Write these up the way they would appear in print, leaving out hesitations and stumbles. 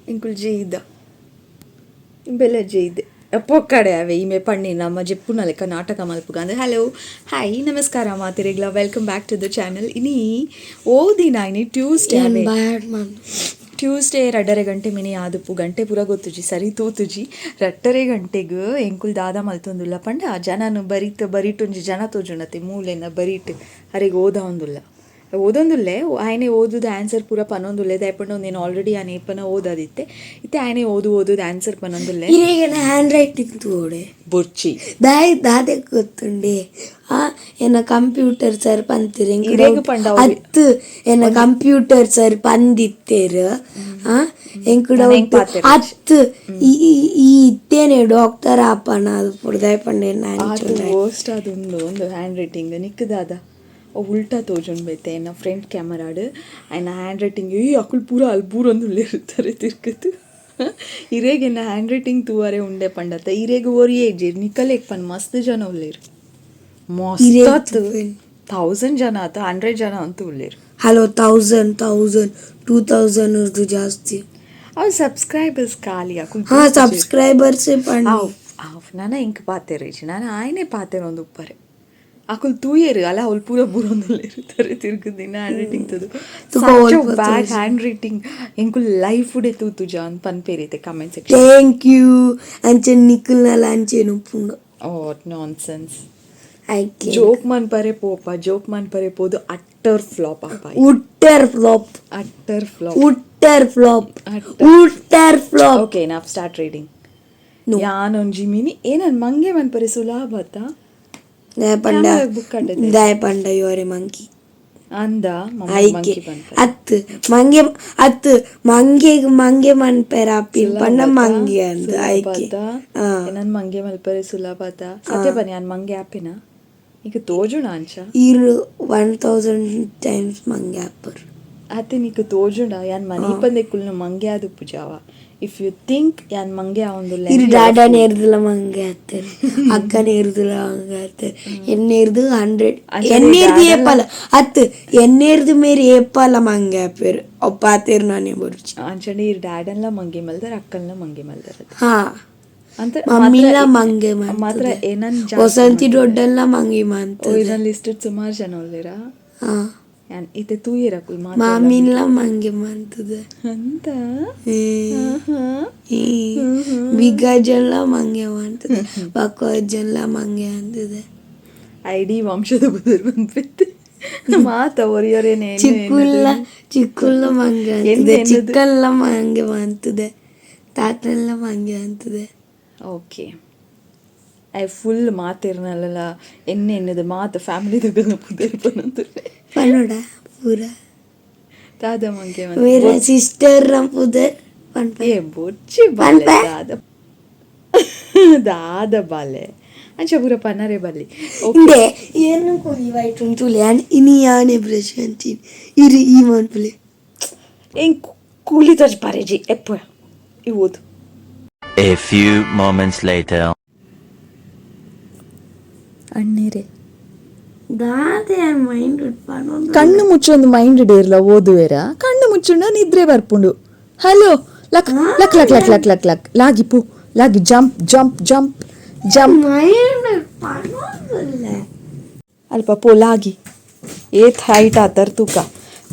ಎಂಕುಲು ಜೈದ ಇಂಬೆಲ್ಲ ಜೈದೆ ಪೊಕ್ಕಡೆ ಅವೆ ಈಮೆ ಪಣ್ಣಿ ನಮ್ಮ ಜೆಪ್ಪುನ ಲೆಕ್ಕ ನಾಟಕ ಮಲ್ಪುಗ ಅಂದ್ರೆ. ಹಲೋ, ಹಾಯ್, ನಮಸ್ಕಾರ ಮಾತೆರೆಗ್ಲ, welcome back to the channel. ಇನಿ ಓದಿನ ಇನಿ ಟ್ಯೂಸ್ಡೇ ಅವೇ. ಟ್ಯೂಸ್ಡೇ 2:30 ಗಂಟೆ ಮಿನಿ ಆದುಪ್ಪು, ಗಂಟೆ ಪೂರ ಗೊತ್ತುಜಿ, ಸರಿ ತೂತುಜಿ. 2:30 ಗಂಟೆಗ್ ಎಂಕುಲು ದಾದ ಮಲ್ತೊಂದುಲ್ಲ ಪಂಡ, ಜನನು ಬರಿತ್ ಬರಿಟೊಂಜಿ ಜನ ತೋಜುಂಡತೆ ಮೂಲೆನ ಬರಿಟ್, ಅರೆಗ್ ಓದೊಂದುಲ್ಲ, ಓದೊಂದುಲ್ಲೆ. ಆಯನೆ ಓದುದ ಆನ್ಸರ್ ಪೂರ ಪನೊಂದುಲ್ಲೆ. ದಾಯೆ నేను ಆಲ್ರೆಡಿ ಆನೆ ಏಪನ ಓದದಿತ್ತೆ. ಇತ್ತೆ ಆಯನೆ ಓದು ಓದುದ ಆನ್ಸರ್ ಪನೊಂದುಲ್ಲೆ. ಇರೆಗೆನ ಹ್ಯಾಂಡ್ ರೈಟಿಂಗ್ ತೂವೊಡೆ. ಬೊರ್ಚಿ. ದಾಯೆ, ದಾದೆ ಗೊತ್ತುಂಡೆ, ಆ ಎನ್ನ ಕಂಪ್ಯೂಟರ್ ಸರ್ ಪಂತೆರ್. ಇರೆಗ್ ಪಂಡ ಅವು ಅತ್ತು, ಎನ್ನ ಕಂಪ್ಯೂಟರ್ ಸರ್ ಪಂದಿತ್ತೆರ್, ಆ ಎಂಕ್ ನನ ಎಂಕ್ ಡೌಟ್ ಪಾತೆರ. ಅತ್ತು, ಈ ಈ- ಈ ಇತ್ತೇನೆ ಡಾಕ್ಟರ್ ಆಪನ ಅದು ಪುಡ್ದಾಯ್ ಪಂಡೆ ನಾನು. ಆತು ವರ್ಸ್ಟ್ ಅದು ಒಂದು ಹ್ಯಾಂಡ್ ರೈಟಿಂಗ್ ನಿಕ್ಕದಾದ ಅವು ಉಲ್ಟಾ ತೋಜುಂಡು ಬೇತೆ ಎನ್ನ ಫ್ರಂಟ್ ಕ್ಯಾಮರಾಡ್ ಆಯ್ನ ಹ್ಯಾಂಡ್ ರೈಟಿಂಗ್. ಈ ಅಕುಲು ಪೂರ ಅಲ್ಲಿ ಬೂರೊಂದುಲ್ಲೆರ್ ತಿರ್ಕುದು. ಇರೆಗ್ ಎನ್ನ ಹ್ಯಾಂಡ್ ರೈಟಿಂಗ್ ತೂವರೆ ಉಂಡೆ ಪಂಡತ್ತ. ಇರೆಗ್ ಒರಿಯೇ ಇಜ್ಜೆರ್, ನಿಕಲೆಗ್ ಪನ್ ಮಸ್ತ್ ಜನ ಉಲ್ಲೆರ್, ಮಸ್ತ್. 1000 ಜನ ಆತ, 100 ಜನ ಅಂತೂ ಉಲ್ಲೆರ್. ಹಲೋ, 1000, 1000, 2000 ಉರ್ದು ಜಾಸ್ತಿ. ಅವು ಸಬ್ಸ್ಕ್ರೈಬರ್ಸ್ ಖಾಲಿ ಅಕುಲು. ಹಾ, ಸಬ್ಸ್ಕ್ರೈಬರ್ಸ್ ಪಂಡ. ಅವ್ ಅವ್ ನನ ಎಂಕ್ ಪಾತೆರೇಜಿ, ನಾನು ಆಯ್ನೆ ಪಾತೆರೊಂದು ಉಪ್ಪರೆ. ಅಕುಲು ತೂಯೆರ್ ಅಲ್ಲ, ಅವ್ಲು ಪೂರ ಬೂರೊಂದುಲ್ಲೆರ್ ತರೆ ತಿರ್ಗುದಿನ ಹ್ಯಾಂಡ್ ರೈಟಿಂಗ್ ತೂದು. ತುಕ ಒಲ್ಪ. ಬ್ಯಾಡ್ ಹ್ಯಾಂಡ್ ರೈಟಿಂಗ್ ಎಂಕುಲು ಲೈಫ್ ಉಡೆ ತೂತುಜ ಅಂತ ಪನ್ಪೇರಿತೆ comment section. Thank you. ಅಂಚೆ ನಿಕುಲ್ನಲ ಅಂಚೆನು ಉಪ್ಪುಂಡು. ಓ ನಾನ್ಸೆನ್ಸ್. ಐಕೆ. ಜೋಕ್ ಮನ್ಪರೆ ಪೋಪ, ಜೋಕ್ ಮನ್ಪರೆ ಪೋದು ಅಟ್ಟರ್ ಫ್ಲಾಪ್ ಅಪ್ಪ. Utter flop. Utter flop. Utter flop, utter flop. Okay, ನಾವ್ ಸ್ಟಾರ್ಟ್ ರೀಡಿಂಗ್. ಯಾನೊಂಜಿ ಮಿನಿ ಏನನ್ ಮಂಗೆ ಮನ್ಪರೆ ಸುಲಭ ಅತ್ತ? ದಾಯ ಪಂಡ? ಬುಕ್ ಕಟ್ಟದೆ. ದಾಯ ಪಂಡ you are A monkey? ಅಂದ. ಐಕೆ. ಮಂಕಿ ಪನ್ಪರೆ. ಅತ್ತು, ಮಂಗೆ ಅತ್ತು, ಮಂಗೆಗ್ ಮಂಗೆ ಮನ್ಪೆರ ಅಪ್ಪಿ ಪಂಡ ಮಂಗೆ ಅಂದ್ ಐಕೆ. ಆ. ನನ್ ಮಂಗೆ ಮಲ್ಪರೆ ಸುಲಭ ಆತ? ಸತ್ಯ ಬನ್ನಿ, ಯಾನ್ ಮಂಗೆ ಆಪಿನ ಈಗ ತೋಜುಣ ಅಂಚ? ಈರ್ 1000 ಟೈಮ್ಸ್ ಮಂಗೆ ಆಪರ್. ಅತ್ತೆ, ನಿಕ್ ತೋಜುಂಡ ಯಾನ್ ಮನೀಪಂದೆ ಕುಲ್ನ ಮಂಗೆ ಆದು ಪೂಜಾವ? If you think ಯಾನ್ ಮಂಗೆ ಆವೊಂದುಲ್ಲೆ. ಇರು ಡಾಡಾ ನೇರ್ದುಲ ಮಂಗೆ ಆತರ್, ಅಕ್ಕ ನೇರ್ದುಲ ಮಂಗೆ ಆತರ್, ಎನ್ನೇರ್ದು 100. ಅಂಚನೆ. ಎನ್ನೇರ್ದು ಏಪಲ ಅತ್ತು, ಎನ್ನೇರ್ದು ಮೇರಿ ಏಪಲ ಮಂಗೆ ಆಪೇರು, ಅವು ಪಾತೇರು ನಾನೇ ಬರುಚಿ. ಅಂಚನೆ ಇರ್ ಡ್ಯಾಡನ್ಲ ಮಂಗೆ ಮಲ್ದರ್, ಅಕ್ಕನ್ಲ ಮಂಗೆ ಮಲ್ದರ್. ಹಾ. ಅಂತ. ಮಮ್ಮಿಲ ಮಂಗೆ. ಮಾತ್ರ ಏನನ್? ವಸಂತಿ ದೊಡ್ಡಲ್ಲ ಮಂಗೆ ಮಂತದೆ. ಇದನ್ ಲಿಸ್ಟ್ ಸುಮಾರು ಜನ ಉಲ್ಲೇರಾ. ಹಾ. ಯಾನ್ ಇತ್ತೆ ತೂಯೆರ್ ಅಕುಲು ಮಾತ್ರ. ಮಾಮಿನ್ಲ ಮಂಗೆ ಮಂತದೆ. ಅಂತ. ಬಿಗ್ಗಜನ್ಲ ಮಂಗೆ ಮಂತದೆ, ಪಕ್ವಜನ್ಲ ಮಂಗೆ ಅಂತದೆ. ಐಡಿ ವಂಶದ ಬುದರ್ ಬಂದ್ಬಿತ್ತು ಮಾತ ಒರಿಯೊರೇನೆ. ಚಿಕ್ಕುಲ್ಲ ಚಿಕ್ಕುಲ್ಲ ಮಂಗೆ ಅಂತದೆ, ಚಿಕ್ಕಲ್ಲ ಮಂಗೆ ಮಂತದೆ, ತಾತಲ್ಲ ಮಂಗೆ ಅಂತದೆ. ಓಕೆ, I full ಮಾತಿರ್ನಲ್ಲ ಎಣ್ಣೆ ಎಣ್ಣದ ಮಾತು ಫ್ಯಾಮಿಲಿ ಪುದರ್ ಪನಂತುಲ್ಲೆ. ಪನ್ನೋಡ ಪೂರ. ದಾದ ಮಂಗೆ? ಮೇರ ಸಿಸ್ಟರ್ ಪುದರ್ ಪನ್ಪ. ಏ ಬೊಚ್ಚಿ ಬಾಲೆ, ದಾದ ದಾದ ಬಾಲೆ, ಅಂಚ ಪೂರ ಪನ್ನರೆ ಬಲ್ಲಿ. ಇಂದೆ ಏನು ಕೊರಿ ವೈಟ್ ಉಂಟುಲೆ ಇನಿ ಯಾನೆ ಬ್ರಷ್ ಅಂತೀನಿ ಇರು ಈ ಮನ್ಪುಲೆ. ಎಂಕ್ ಕೂಲಿ ತೋಜ್ ಪಾರೇಜಿ ಎಪ್ಪ ಇವು ಓದು. A few moments later. ಅಣ್ಣೇರೆ. ದಾದೆ ಮೈಂಡ್ ಪನ್ನೊಂದು. ಕಣ್ಣು ಮುಚ್ಚೊಂದು ಮೈಂಡ್ ಡೇರ್ಲ ಓದುವೆರ? ಕಣ್ಣು ಮುಚ್ಚುಂಡ ನಿದ್ರೆ ಬರ್ಪುಂಡು. Hello, luck luck luck luck luck luck luck ಲಾಗಿ ಪು ಲಾಗಿ, jump jump jump jump. Mind ಪನ್ನೊಂದುಲ್ಲ. ಅಲ್ಪ ಪೋ ಲಾಗಿ, ಏತ್ ಹೈಟ್ ಆತರ್ ತೂಕ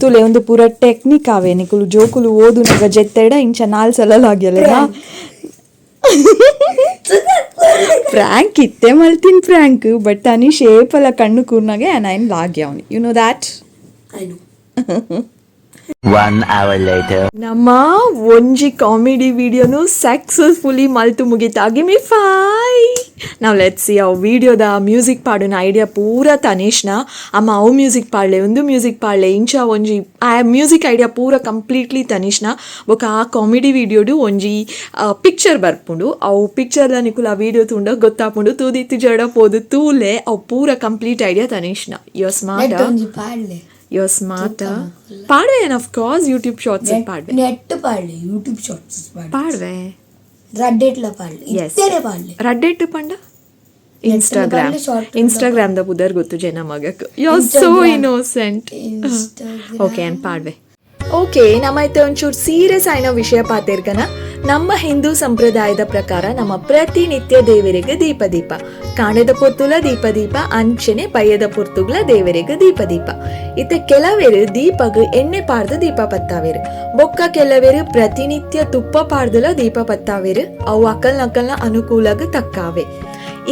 ತುಲೆ. ಒಂದು ಪೂರ ಟೆಕ್ನಿಕ್ ಆವೆ. ನಿಕುಲು ಜೋಕುಲು ಓದುನಗ ಜೆತ್ತೆಡ ಇಂಚ ನಾಲ್ ಸಲ ಲಾಗ್ಯಲ್ಲ. ಪ್ರಾಂಕ್ ಇತ್ತೆ ಮಲ್ತಿನ್ ಪ್ರಾಂಕ್, ಬಟ್ ತನಿ ಶೇಪಲ ಕಣ್ಣು ಕೂರ್ನಾಗೆ ನೈನ್ ಲಾಗ್ಯಾವ್ನಿ, you know that. I know. One hour later. ನಮ್ಮ ಒಂಜಿ ಕಾಮಿಡಿ ವಿಡಿಯೋನು ಸಕ್ಸಸ್ಫುಲಿ ಮಲ್ತು ಮುಗಿತಾ. Gimme five. ನಾವು let's see. ಅವು ವಿಡಿಯೋದ ಮ್ಯೂಸಿಕ್ ಪಾಡುನ ಐಡಿಯಾ ಪೂರ ತನಿಷ್ನ. ಅಮ್ಮ ಅವು ಮ್ಯೂಸಿಕ್ ಪಾಡ್ಲೆ, ಒಂದು ಮ್ಯೂಸಿಕ್ ಪಾಡ್ಲೆ, ಇಂಚ ಒಂಜಿ ಆ ಮ್ಯೂಸಿಕ್ ಐಡಿಯಾ ಪೂರ ಕಂಪ್ಲೀಟ್ಲಿ ತನಿಷ್ನ. ಬೊಕ ಆ ಕಾಮಿಡಿ ವಿಡಿಯೋಡು ಒಂಜಿ ಪಿಕ್ಚರ್ ಬರ್ಪುಂಡು. ಅವು ಪಿಕ್ಚರ್ದ ನಿಕುಲು ಆ ವಿಡಿಯೋ ತೂಂಡ ಗೊತ್ತಾಪುಂಡು. ತೂದಿತ್ತು ಜಡ ಪೋದು ತೂಲೆ. ಅವು ಪೂರ ಕಂಪ್ಲೀಟ್ ಐಡಿಯಾ ತನಿಷ್ನ. You smart. ಒಂಜಿ ಪಾಡ್ಲೆ. You smart. ಪಾಡ್ವೆ, of course, YouTube shorts ಪಾಡ್ವೆ. Net ಪಾಡ್ಲೆ, YouTube shorts ಪಾಡ್ಲೆ. ಪಾಡ್ವೆ. ರಡ್ಡೆಟ್ಲ ಪಾಡ್ಲೆ. ಇತ್ತೇನೆ ಪಾಡ್ಲೆ. ರಡ್ಡೆಟ್ಟು ಪಂಡ ಇನ್ಸ್ಟಾಗ್ರಾಮ್. ಪಾಡ್ಲೆ, short. Instagram the ಪುದರ್ ಗೊತ್ತು ಜನ ಮಗಕ್. You are so innocent. Instagram. Okay, and ಪಾಡ್ವೆ. ಓಕೆ, ನಮ್ಮ ಇತ್ತೆ ಒಂಚೂರು ಸೀರಿಯಸ್ ಆಯಿನ ವಿಷಯ ಪಾತೆರ್ಗನ. ನಮ್ಮ ಹಿಂದೂ ಸಂಪ್ರದಾಯದ ಪ್ರಕಾರ ನಮ್ಮ ಪ್ರತಿನಿತ್ಯ ದೇವರಿಗೆ ದೀಪ ದೀಪ. ಕಾಣದ ಪೊರ್ತುಲ ದೀಪ ದೀಪ, ಅಂಚನೆ ಬಯ್ಯದ ಪೊರ್ತುಗ್ಲ ದೇವರಿಗೆ ದೀಪ ದೀಪ. ಇತ್ತೆ ಕೆಲವೇರು ದೀಪಗ್ ಎಣ್ಣೆ ಪಾಡ್ದು ದೀಪ ಪತ್ತಾವೇರು. ಬೊಕ್ಕ ಕೆಲವೇರು ಪ್ರತಿನಿತ್ಯ ತುಪ್ಪ ಪಾಡ್ದುಲ ದೀಪ ಪತ್ತಾವೇರು. ಅವು ಅಕಲ್ ನಕಲ್ನ ಅನುಕೂಲಗ್ ತಕ್ಕಾವೆ.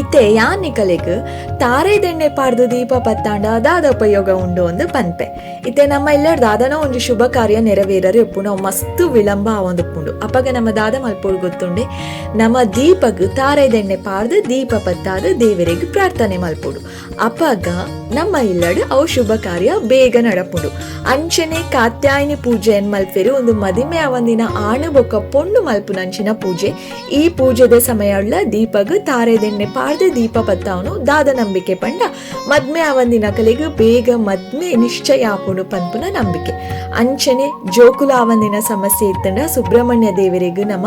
ಇತ್ತೆ ಯಾನ್ ನಿಕಲೆಗ್ ತಾರೆದೆಣ್ಣೆ ಪಾಡ್ದು ದೀಪ ಪತ್ತಾಂಡ ದಾದ ಉಪಯೋಗ ಉಂಡು ಅಂದ್ ಪನ್ಪೆ. ಇತ್ತೆ ನಮ್ಮ ಇಲ್ಲಡ್ ದಾದನ ಒಂಜಿ ಶುಭ ಕಾರ್ಯ ನೆರವೇರರೆ ಉಪ್ಪುಂಡು. ಅವು ಮಸ್ತ್ ವಿಳಂಬ ಆವೊಂದುಪ್ಪುಂಡು. ಅಪಗ ನಮ್ಮ ದಾದ ಮಲ್ಪೊಡು ಗೊತ್ತುಂಡೆ? ನಮ್ಮ ದೀಪಗ್ ತಾರೆದೆಣ್ಣೆ ಪಾಡ್ದು ದೀಪ ಪತ್ತಾದ್ ದೇವೆರೆಗ್ ಪ್ರಾರ್ಥನೆ ಮಲ್ಪೊಡು. ಅಪಗ ನಮ್ಮ ಇಲ್ಲಡ್ ಅವು ಶುಭ ಕಾರ್ಯ ಬೇಗ ನಡಪುಂಡು. ಅಂಚನೆ ಕಾತ್ಯಾಯಿನಿ ಪೂಜೆನ್ ಮಲ್ಪೆರ್. ಉಂದು ಮದಿಮೆ ಆವಂದಿನ ಆಣು ಬೊಕ್ಕ ಪೊಣ್ಣು ಮಲ್ಪುನಂಚಿನ ಪೂಜೆ. ಈ ಪೂಜೆದ ಸಮಯಡ್ಲ ದೀಪಗ್ ತಾರೆದೆಣ್ಣೆ ಪಾಡ್ದ್ ದೀಪ ಪತ್ತಾವುನು ದಾದ ನಂಬಿಕೆ ಪಂಡ, ಮದ್ಮೆ ಆವಂದಿನಕಲೆಗ್ ಬೇಗ ಮದ್ಮೆ ನಿಶ್ಚಯ ಆಪುಂಡು ಪನ್ಪುನ ನಂಬಿಕೆ. ಅಂಚನೆ ಜೋಕುಲು ಆವಂದಿನ ಸಮಸ್ಯೆ ಇತ್ತಂಡ ಸುಬ್ರಹ್ಮಣ್ಯ ದೇವರೆಗ್ ನಮ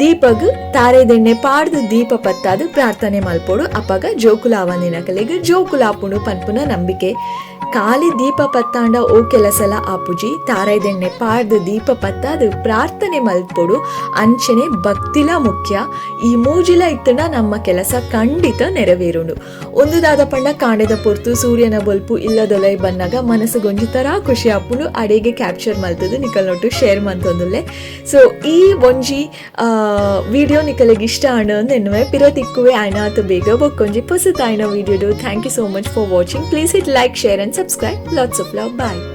ದೀಪಗ್ ತಾರೆದೆಣ್ಣೆ ಪಾಡ್ದ್ ದೀಪ ಪತ್ತಾದ್ ಪ್ರಾರ್ಥನೆ ಮಲ್ಪೊಡು. ಅಪಗ ಜೋಕುಲು ಆವಂದಿನಕಲೆಗ್ ಜೋಕುಲು ಆಪುಂಡು ಪನ್ಪುನ ನಂಬಿಕೆ. ಖಾಲಿ ದೀಪ ಪತ್ತಾಂಡ ಓ ಕೆಲಸಲ ಆಪುಜಿ. ತಾರೆದೆಣ್ಣೆ ಪಾಡ್ದ್ ದೀಪ ಪತ್ತಾದ್ ಪ್ರಾರ್ಥನೆ ಮಲ್ಪೊಡು. ಅಂಚನೆ ಭಕ್ತಿಲ ಮುಖ್ಯ. ಈ ಮೂಜಿಲ ಇತ್ತಂಡ ನಮ್ಮ ಕೆಲಸ ಖಂಡಿತ ನೆರವೇರುಂಡು. ಉಂದು ದಾದ ಪಂಡ, ಕಾಂಡೆದ ಪೊರ್ತು ಸೂರ್ಯನ ಬೊಲ್ಪು ಇಲ್ಲದೊಲೈ ಬನ್ನಗ ಮನಸ್ಸುಗೊಂಜಿ ತರ ಖುಷಿ ಆಪುಂಡು. ಅಡೆಗೆ ಕ್ಯಾಪ್ಚರ್ ಮಲ್ತದು ನಿಕಲ್ನೊಟ್ಟು ಶೇರ್ ಮಂತೊಂದುಲ್ಲೆ. ಸೊ ಈ ಒಂಜಿ ವಿಡಿಯೋ ನಿಕಲೆಗ್ ಇಷ್ಟ ಆಂಡ್ ಎನ್ನುವೆ. ಪಿರ ತಿಕ್ಕುವೆ ಆಯ್ನಾತ್ ಬೇಗ ಬೊಕ್ಕೊಂಜಿ ಪೊಸತಾಯಿನ video. Thank you so much for watching. Please hit like, share and subscribe. Lots of love. Bye.